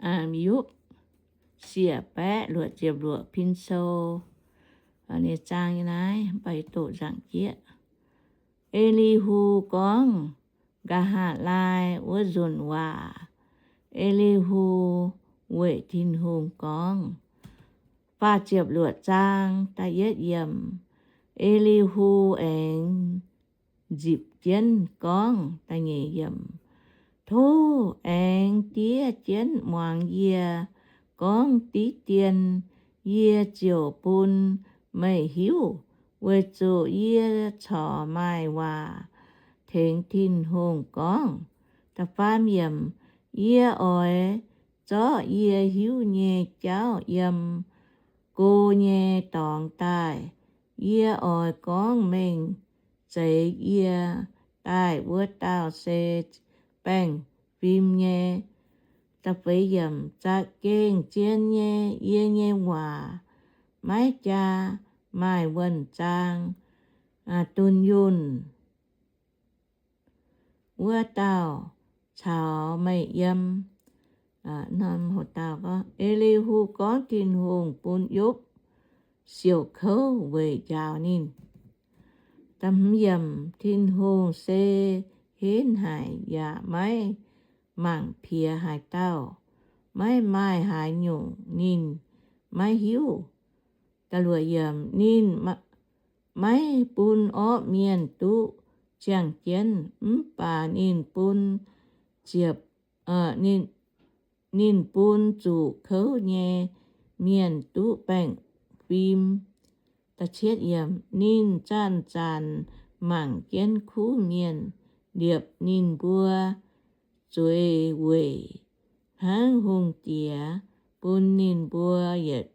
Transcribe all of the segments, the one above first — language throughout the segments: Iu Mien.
Yopv siec baeqv luoqc ziepc luoqc pin sou. Ninh zaang nyei naaiv, mv baac doqc nzaangc jieqv. Elihu gorngv nqa'haav laai wuov nzunc waac. Elihu weic Tin-Hungh gorngv. Faah ziepc luoqc zaang, da'yietv yiemc. Elihu aengx nzipc jienv gorngv, da'nyeic yiemc, Tov aengx diev jienv muangx yie gorngv diqv dien, yie ziouc bun meih hiuv, weic zuqc yie corc maaih waac tengx Tin-Hungh gorngv. Da'faam yiemc, Yie oix zorqv yie hiuv nyei jauv yiem go nyei dorngx daaih. Yie oix gorngv mengh zeix yie daaih wuov dauh se baengh fim nyei. Da'feix yiemc, Za'gengh zien nyei, yie nyei waac maiv jaa, maaih wuonh zaang, dunh yunh wuov dauh caux meih yiem. Aa, Hu Dau gorngv, Elihu gorngv Tin-Hungh bun Yopv siouc kouv weic njaaux ninh. Da'hmz yiemc, Tin-Hungh se henv haic yaac maiv mangc piex haaix dauh, maiv maaih haaix nyungc ninh maiv hiuv. Da'luoqc yiemc, Ninh maiv bun orqv mienh duqv ziangh jienv, mv baac ninh bun ziepc, ninh, ninh bun zuqc kouv nyei mienh duqv baengh fim. Da'cietv yiemc, Ninh zanc-zanc mangc jienv kuv mienh, liepc ninh mbuo zueiz weic hnangv hungh diex, bun ninh mbuo yietc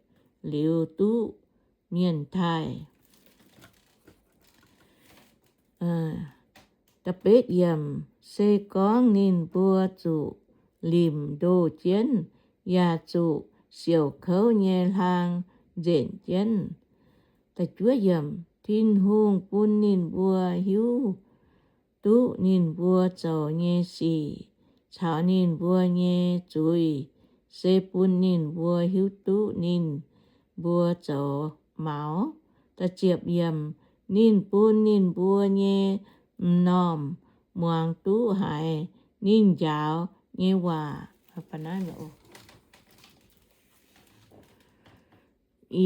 liuz duqv mienh taaih. Da'betv yiemc, Se gorngv ninh mbuo zuqc limc ndoh jienv, yaac zuqc siouc kouv nyei hlaang nzenc jienv. Da'juov yiemc, Tin-Hungh bun ninh mbuo hiuv duqv ninh mbuo zoux nyei sic caux ninh mbuo nyei zuiz, se bun ninh mbuo hiuv duqv ninh mbuo zoux maux. Da'ziepc yiemc, Ninh bun ninh mbuo nyei m'normh muangx duqv haiz ninh njaaux nyei waac,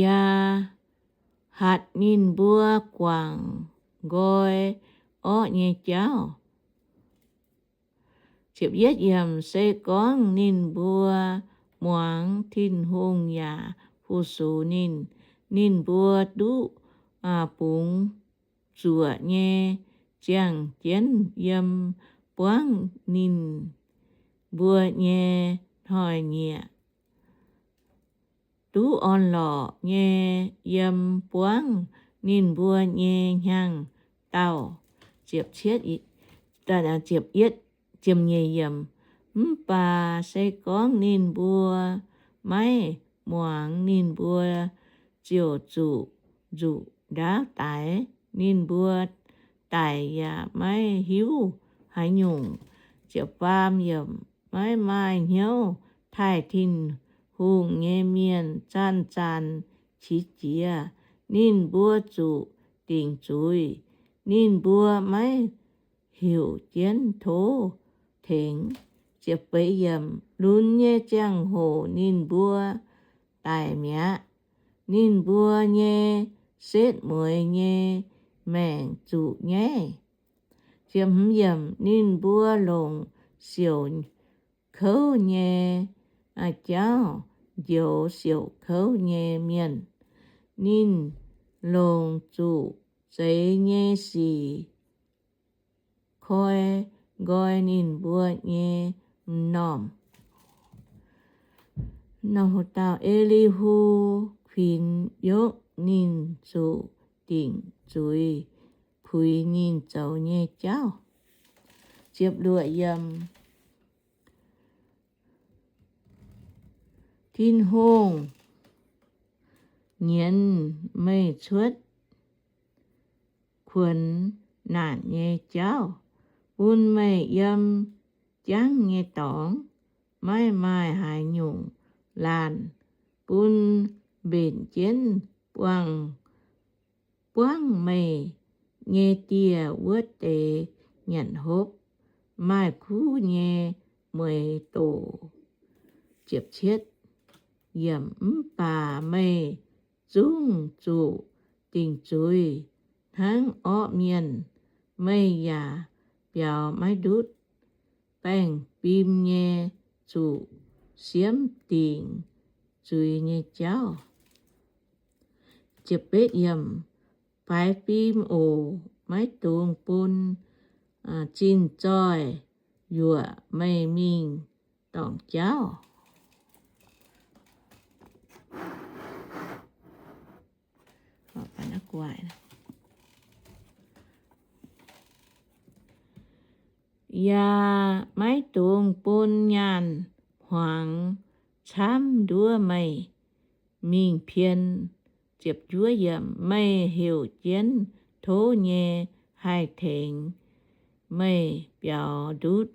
yaac hatc ninh mbuo guangc nqoi orqv nyei jauv. Se gorngv ninh mbuo muangx Tin-Hungh yaac fu-sux ninh, ninh mbuo duqv bungx zuoqc nyei ziangh jienv yiem buangv ninh mbuo nyei hnoi-nyieqc, duqv orn-lorqc nyei yiem buangv ninh mbuo nyei hnyangx-daauh. Mv baac se gorngv ninh mbuo maiv muangx, ninh mbuo ziouc zuqc nzuqc ndaauv daix. Ninh mbuo daic yaac maiv hiuv haaix nyungc. Maiv maaih hnyouv taaih Tin-Hungh nyei mienh zanc-zanc qiex jiez. Ninh mbuo zuqc dingc zuiz. Ninh mbuo maiv heuc jienv tov tengx. Lunx nyei ziangh hoc ninh mbuo daic mi'aqv. Ninh mbuo nyei setv mueiz nyei maengc zuqc nyaiv. Ninh mbuo longc siouc kouv nyei jauv njoux siouc kouv nyei mienh. Ninh longc zuqc zeix nyei sic koi nqoi ninh mbuo nyei m'normh. E^li^hu kuinx Yopv ninh zuqc dingc zuiz puix ninh zoux nyei jauv. Tin-Hungh nyienz meih cuotv kuonx naanc nyei jauv, bun meih yiem jangv nyei dorngx, maiv maaih haaix nyungc laanh bun mbenc jienv buangv, buangv meih nyei dieh wuov deix nyanc hopv, maaih kuv nyei mueiz doc. Mv baac meih zungv zuqc dingc zuiz hnangv orqv mienh, meih yaac biaux maiv ndutv. Baengh fim nyei zuqc siemv dingc zuiz nyei jauv. Faix fim oc, maiv dungx bun zinh zoih yuoqc meih mingh dorngc jauv. Yaac maiv dungx bun nyaanh hmuangx camv nduov meih mingh pien. Meih heuc jienv tov nyei haih tengx meih biaux ndutv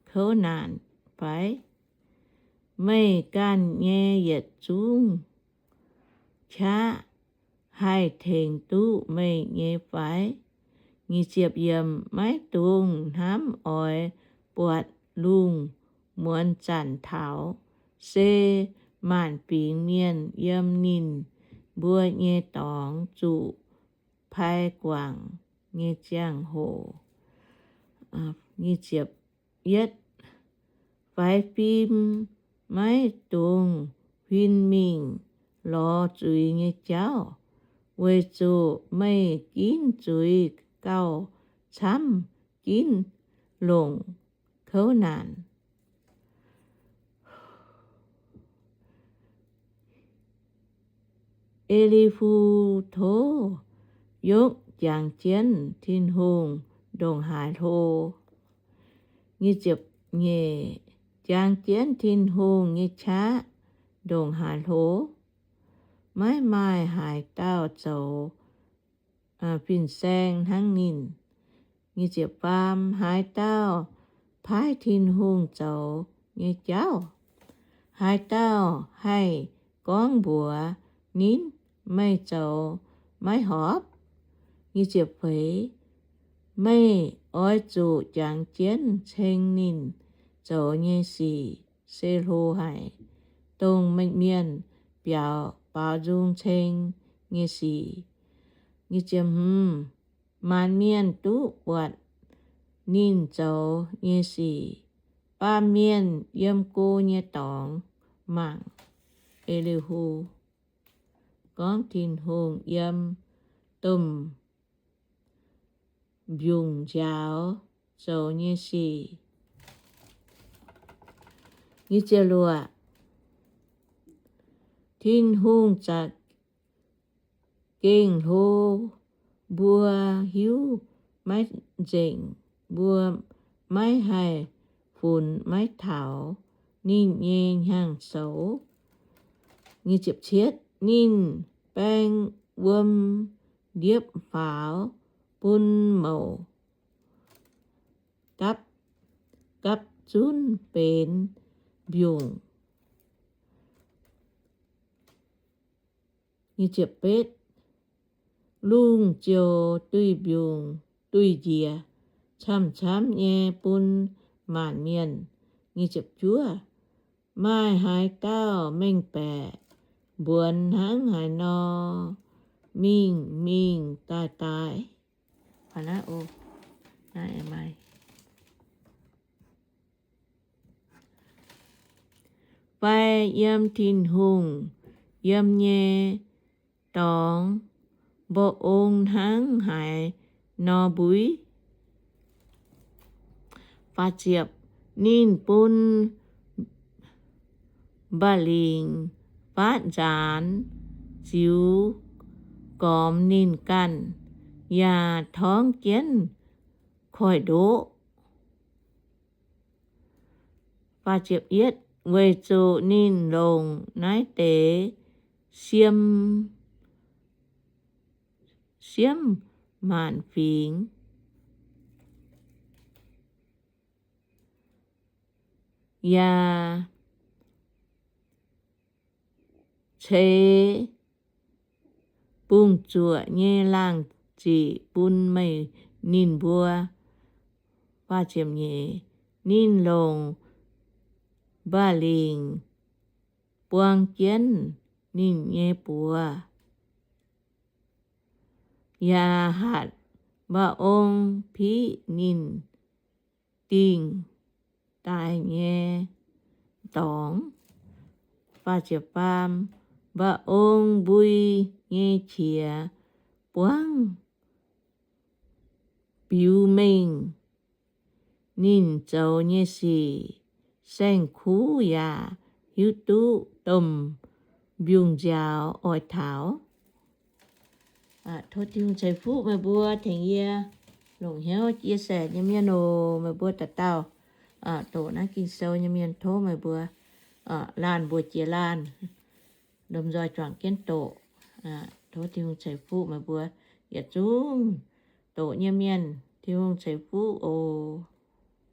kouv naanc fai? Meih ganh nyei yietc zungv qaqv haih tengx duqv meih nyei fai? Maiv dungx hnamv oix buatc lungh muonz zanc taux, se maanc fingx mienh yiem ninh mbuo nyei dorngx zuqc pai guangc nyei ziangh hoc. Faix fim maiv dungx huin mingh lorz zuiz nyei jauv, weic zuqc meih ginv zuiz gauh camv ginv longc kouv naanc. E^li^hu tov Yopv jangx jienv Tin-Hungh ndongc haaix hlo. Jangx jienv Tin-Hungh nyei qaqv ndongc haaix hlo, maiv maaih haaix dauh zoux fin-saeng hnangv ninh. Haaix dauh paaiv Tin-Hungh zoux nyei jauv? Haaix dauh haih gorngv mbuox ninh, Meih zoux maiv horpc? Meih oix zuqc jangx jienv ceng ninh zoux nyei sic se hlo haic, dongh mienh biaux baaux nzung ceng nyei sic. Maanc mienh duqv buatc ninh zoux nyei sic. Baamh mienh yiem go nyei dorngx mangc E^li^hu gorngv Tin-Hungh yiem domh mbiungc nziaaux zoux nyei sic. Tin-Hungh za'gengh hlo, mbuo hiuv maiv nzengc, mbuo maiv haih funx maiv taux ninh nyei hnyangx-soux. Ninh baeng wuom ndiepv faaux bun mouc gapv, gapv zunv benx mbiungc. Lungh ziouc duih mbiungc duih njiec camv-camv nyei bun maanc mienh. Maaih haaix dauh mengh baeqc mbuonx hnangv haaix nor mingh mingh daaih daaih? Fai yiem Tin-Hungh yiem nyei dorngx mborqv ong hnangv haaix nor mbuiv? Ninh bun mba'lingc faatv nzaanx ziux gormx ninh ganh, yaac torngv jienv koiv-ndoqv. Weic zuqc ninh longc naaiv deix siem, siemv maanc fingx, yaac ceix bungx-zuoqc nyei laangh ziqc bun meih ninh mbuo. Ninh longc mba'lingc buang jienv ninh nyei buoz, yaac hatc mba'ong piqv ninh dingh daaih nyei dorngx. Mba'ong mbui nyei qiex buangv biux mengh ninh zoux nyei sic. Saeng-kuv yaac hiuv duqv domh mbiungc-nziaaux oix taux. Tov Tin-Hungh ceix fuqv meih mbuo, tengx yie longc hnyouv chia sẻ nyei mienh oc. Meih mbuo dauh dauh doqc naaiv Ging-Sou nyei mienh, tov meih mbuo laanh mbuox jiex laanh, lomh nzoih juangc jienv doqc. Tov Tin-Hungh ceix fuqv meih mbuo yietc zungv doqc nyei mienh. Tin-Hungh ceix fuqv oc.